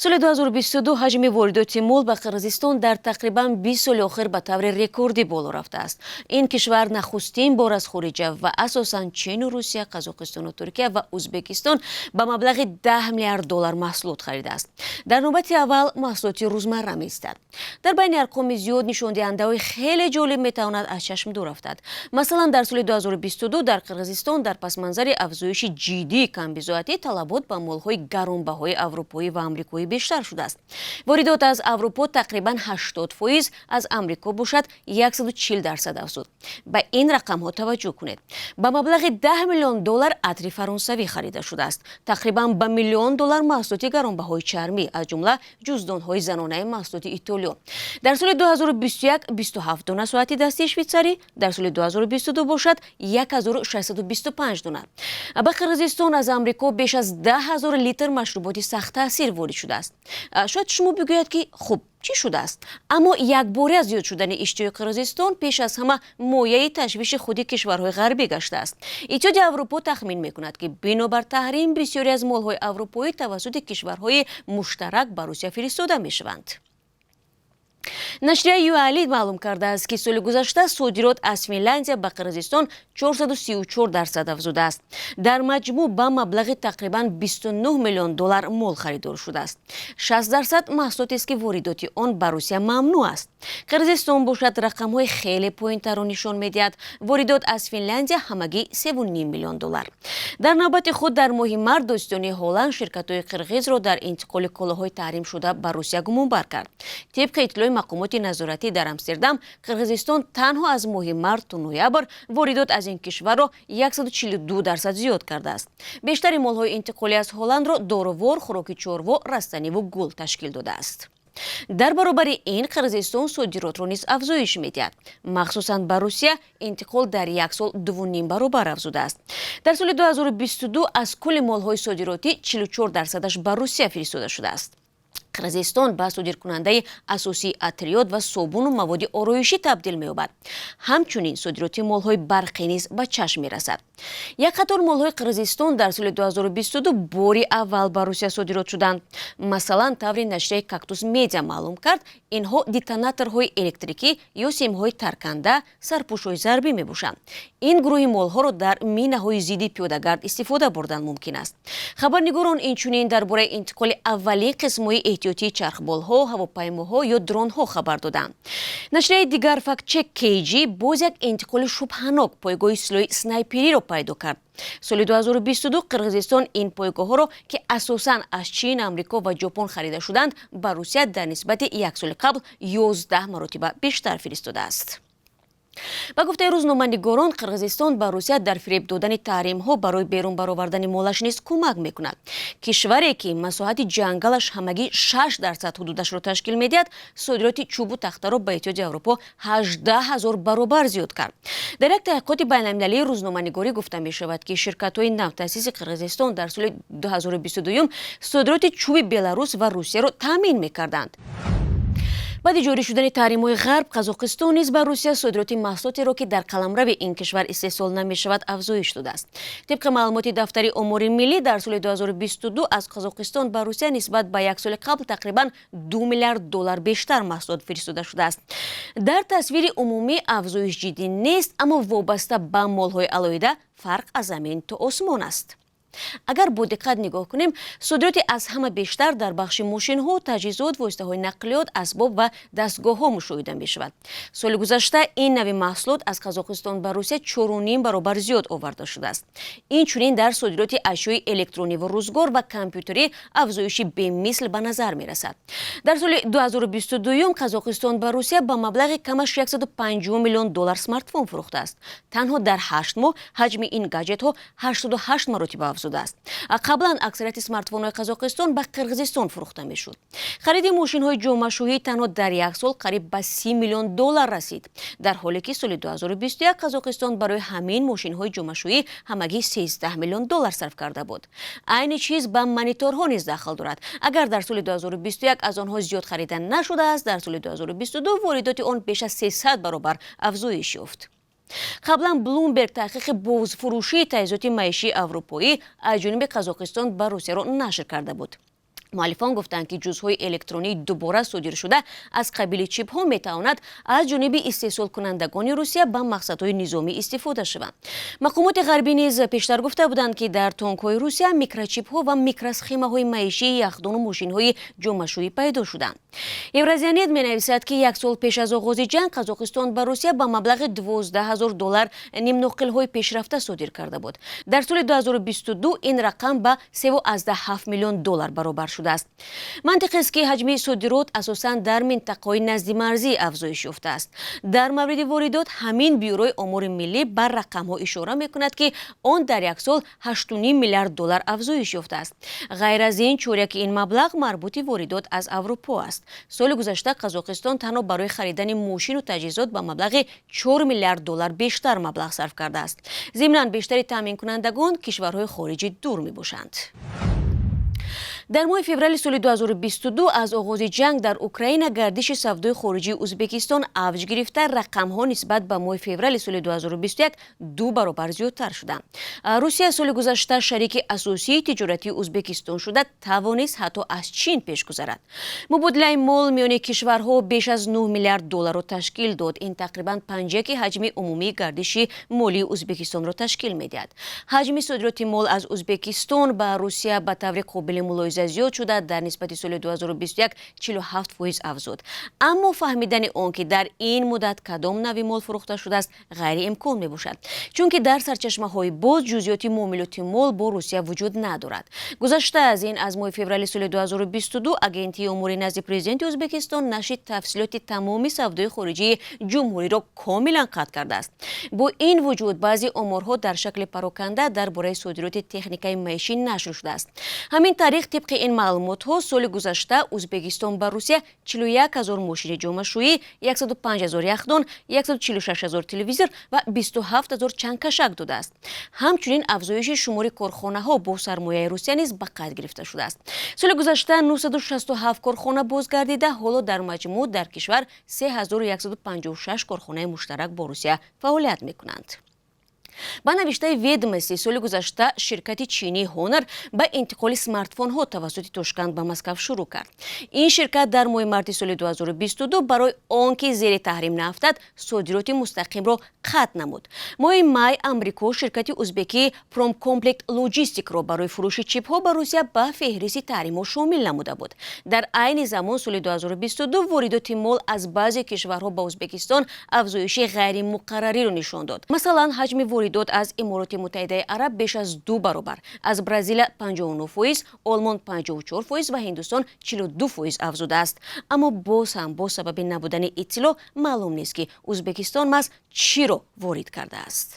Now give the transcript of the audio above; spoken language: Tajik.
Соли 2022 ҳаҷми воридоти мол ба Қирғизистон дар тақрибан 20 соли охир ба таври рекордӣ боло рафтааст. Ин кишвар нахустин бор аз хориҷа ва асосан Чину Русия, Қазоқистону Туркия ва Ӯзбекистон ба маблағи 10 миллиард доллар маҳсулот харидааст. Дар навбати аввал маҳсулоти рӯзмарра меистад. Дар байни арқоми зиёд нишондиҳандаҳои хеле ҷолиб метавонад аз чашм дур афтад. Масалан, дар соли 2022 дар Қирғизистон дар пасманзари афзоиши ҷиддии камбизоатӣ талабот ба молҳои гаронбаҳои аврупоӣ ва амрикоӣ бештар шудааст. Воридот аз Аврупо тақрибан 80%, аз Амрико бошад 140% афзуд. Ба ин рақамҳо таваҷҷӯҳ кунед. Ба маблағи 10 миллион доллар атри фаронсавӣ харида шудааст, тақрибан ба миллион доллар маҳсулоти гаронбаҳои чармӣ, аз ҷумла ҷуздонҳои занонаи маҳсулоти Итолиё. Дар соли 2021 27 дона соати дастии швейтсарӣ, дар соли 2022 бошад 1625 дона. Ба Қирғизистон аз Амрико беш аз 10 ҳазор литр машруботи сахттаъсир ворид шудааст. Шояд шумо бигӯяд, ки хуб, чӣ шудааст? Аммо якбора зиёд шудани иштиҳои Қирғизистон пеш аз ҳама мояи ташвиши худи кишварҳои ғарбӣ гаштааст. Иттиҳоди Аврупо тахмин мекунад, ки бинобар таҳрим бисёре аз молҳои аврупоӣ тавассути кишварҳои муштарак ба Русия фиристода мешаванд. Нашрияи Юали маълум кардааст, ки соли гузашта содирот аз Финляндия ба Қирғизистон 434% афзудааст. Дар маҷмӯъ ба маблағи тақрибан 29 миллион доллар мол харидор шудааст. 60% маҳсулотест, ки воридоти он ба Русия мамнӯъ аст. Қирғизистон бошад рақамҳои хеле поинтарро нишон медиҳад. Воридот аз Финляндия ҳамагӣ 3,5 миллион доллар. Дар навбати худ, дар моҳи март додситонии Ҳолланд ширкатҳои қирғизро дар интиқоли колоҳои таҳримшуда ба Русия гумонбар кард. Тибқи иттилои мақомоти назоратӣ дар Амстердам, Қирғизистон танҳо аз моҳи март то ноябр воридот аз ин кишварро 142% зиёд кардааст. Бештари молҳои интиқолӣ аз Ҳолландро дорувор, хӯроки чорво, растаниву гул ташкил додааст. Дар баробари ин Қирғизистон содиротро низ афзоиш медиҳад. Махсусан ба Русия интиқол дар як сол 2,5 баробар афзудааст. Дар соли 2022 аз кулли молҳои содиротӣ 44 дарсадаш ба Русия фиристода шудааст. Қирғизистон ба содиркунандаи асосии атриёт ва собуну маводи ороишӣ табдил меёбад. Ҳамчунин содироти молҳои барқӣ низ ба чашм мерасад. Як қатор молҳои Қирғизистон дар соли 2022 бори аввал ба Русия содирот шуданд. Масалан, таври нашрияи Кактус Медиа маълум кард, инҳо детонаторҳои электрикӣ ё симҳои тарканда, сарпӯшҳои зарбӣ мебошанд. Ин гурӯҳи молҳоро дар минаҳои зидди пиёдагард истифода бурдан мумкин аст. Хабарнигорон инчунин дар бораи интиқоли аввалин қисмҳои эҳтиётии чархболҳо, ҳавопаймоҳо ё дронҳо хабар доданд. Нашрияи дигар, Фактчек KG, боз як интиқоли шубҳанок, пойгоҳи силоҳи снайпериро пайдо кард. Соли 2022 Қирғизистон ин пойгоҳҳоро, ки асосан аз Чин, Амрико ва Ҷопон харида шуданд, ба Русия дар нисбати як соли қабл 11 маротиба бештар фиристодааст. Ба гуфтаи рӯзноманигорон, Қирғизистон ба Русия дар фиреб додани таҳримҳо барои берун баровардани молаш низ кӯмак мекунад. Кишваре, ки масоҳати ҷангалаш ҳамагӣ 6% ҳудудашро ташкил медиҳад, содироти чӯбу тахтаро ба Иттиҳоди Аврупо 18 ҳазор баробар зиёд кард. Дар як таҳқиқоти байналмилалии рӯзноманигорӣ гуфта мешавад, ки ширкатҳои навтаъсиси Қирғизистон дар соли 2022 содироти чӯби Беларус ва Русияро таъмин мекарданд. Баъди ҷорӣ шудани таҳримҳои Ғарб, Қазоқистон низ ба Русия содироти маҳсулотеро, ки дар қаламрави ин кишвар истеҳсол намешавад, афзоиш додааст. Тибқи маълумоти Дафтари омори миллӣ, дар соли 2022 аз Қазоқистон ба Русия нисбат ба як соли қабл тақрибан 2 миллиард доллар бештар маҳсулот фиристода шудааст. Дар тасвири умумӣ афзоиш ҷиддӣ нест, аммо вобаста ба молҳои алоҳида фарқ аз замин то осмон аст. Агар бо диққат нигоҳ кунем, содироти аз ҳама бештар дар бахши мошинҳо, таҷҳизот, воситаҳои нақлиёт, асбоб ва дастгоҳҳо мушоҳида мешавад. Соли гузашта ин нави маҳсулот аз Қазоқистон ба Русия 4,5 баробар зиёд оварда шудааст. Инчунин дар содироти ашёи электрониву рӯзгор ва компютерӣ афзоиши бемисл ба назар мерасад. Дар соли 2022 Қазоқистон ба Русия ба маблағи камаш 150 миллион доллар смартфон фурӯхтааст. Танҳо дар 8 моҳ ҳаҷми ин гаджетҳо 88 маротиба афзудааст. Қаблан аксарияти смартфонҳои Қазоқистон ба Қирғизистон фурӯхта мешуд. Хариди мошинҳои ҷомашӯӣ танҳо дар як сол қариб ба 30 миллион доллар расид, дар ҳоле ки соли 2021 Қазоқистон барои ҳамин мошинҳои ҷомашӯӣ ҳамагӣ 13 миллион доллар сарф карда буд. Айни чиз ба мониторҳо низ дахл дорад. Агар дар соли 2021 аз онҳо зиёд харида нашудааст, дар соли 2022 воридоти он беш аз 300 баробар афзоиш ёфт. Қаблан Блумберг таҳқиқи бозфурӯшии таҷҳизоти маишии аврупоӣ аз ҷониби Қазоқистон ба Русияро нашр карда буд. Муаллифон гуфтанд, ки ҷузъҳои электронии дубора содиршуда аз қабили чипҳо метавонад аз ҷониби истеҳсолкунандагони Русия ба мақсадҳои низомӣ истифода шаванд. Мақомоти ғарбӣ низ пештар гуфта буданд, ки дар тонкҳои Русия микрочипҳо ва микросхемаҳои маишии яхдону мошинҳои ҷомашӯӣ пайдо шуданд. Евразианет менависад, ки як сол пеш аз оғози ҷанг Қазоқистон ба Русия ба маблағи 12 000 доллар нимноқилҳои пешрафта содир карда буд. Дар соли 2022 ин рақам ба 3,7 миллион доллар баробар шудааст. Мантиқест, ки ҳаҷми содирот асосан дар минтақаҳои наздимарзӣ афзоиш ёфтааст. Дар мавриди воридот ҳамин бюрои омори миллӣ бар рақамҳо ишора мекунад, ки он дар як сол 8,5 миллиард доллар афзоиш ёфтааст. Ғайр аз ин, чоряки ин маблағ марбути воридот аз Аврупо аст. Соли гузашта Қазоқистон танҳо барои харидани мошину таҷҳизот ба маблағи 4 миллиард доллар бештар маблағ сарф кардааст. Зимнан, бештари таъминкунандагон кишварҳои хориҷи дур мебошанд. Дар моҳи феврали соли 2022 аз оғози ҷанг дар Украина гардиши савдои хориҷии Ӯзбекистон авҷ гирифта, рақамҳо нисбат ба моҳи феврали соли 2021 ду баробар зиёдтар шуданд. Русия соли гузашта шарики асосии тиҷоратии Ӯзбекистон шуда, тавонист ҳатто аз Чин пеш гузарад. Мубодилаи мол миёни кишварҳо беш аз 9 миллиард долларро ташкил дод. Ин тақрибан панҷяки ҳаҷми умумии гардиши молии Ӯзбекистонро ташкил медиҳад. Ҳаҷми содироти мол аз Ӯзбекистон ба Русия ба таври қобили мулоҳиза зиёд шуда, дар нисбати соли 2021 47% афзуд. Аммо фаҳмидани он ки дар ин муддат кадом навъи мол фурӯхта шудааст, ғайриимкон мебошад, чунки дар сарчашмаҳои боз ҷузъиёти муомилоти мол бо Русия вуҷуд надорад. Гузашта аз ин, аз моҳи феврали соли 2022 Агентии умури назди президенти Ӯзбекистон нашри тафсилоти тамоми савдои хориҷии ҷумҳуриро комилан қатъ кардааст. Бо ин вуҷуд, баъзе оморҳо дар шакли пароканда дар бораи содироти техникаи маишӣ нашр шудааст. Ҳамин тариқ, тибқи ин маълумотҳо, соли гузашта Ӯзбекистон ба Русия 41 ҳазор мошини ҷомашӯӣ, 105 ҳазор яхдон, 146 ҳазор телевизор ва 27 ҳазор чангкашак додааст. Ҳамчунин, афзоиши шумори корхонаҳо бо сармояи Русия низ ба қайд гирифта шудааст. Соли гузашта 967 корхона бозгардида, ҳоло дар маҷмӯъ дар кишвар 3156 корхонаи муштарак бо Русия фаъолият мекунанд. Ба навиштаи «Ведомости», соли гузашта ширкати чинии Ҳонар ба интиқоли смартфонҳо тавассути Тошканд ба Москав шурӯъ кард. Ин ширкат дар моҳи марти соли 2022 барои он ки зери таҳрим наафтад, содироти мустақимро қатъ намуд. Моҳи май Амрико ширкати узбекии Промкомплект Лоҷистикро барои фурӯши чипҳо ба Русия ба феҳристи таҳримҳо шомил намуда буд. Дар айни замон, соли 2022 воридоти мол аз баъзе кишварҳо ба Ӯзбекистон афзоиши ғайримуқаррариро нишон дод. Масалан, ҳаҷми воридот аз Имороти Муттаҳидаи Араб беш аз ду баробар, аз Бразилия 59%, Олмон 54% ва Ҳиндустон 42% афзудааст. Аммо боз ҳам бо сабаби набудани иттилоъ маълум нест, ки Ӯзбекистон маҳз чиро ворид кардааст.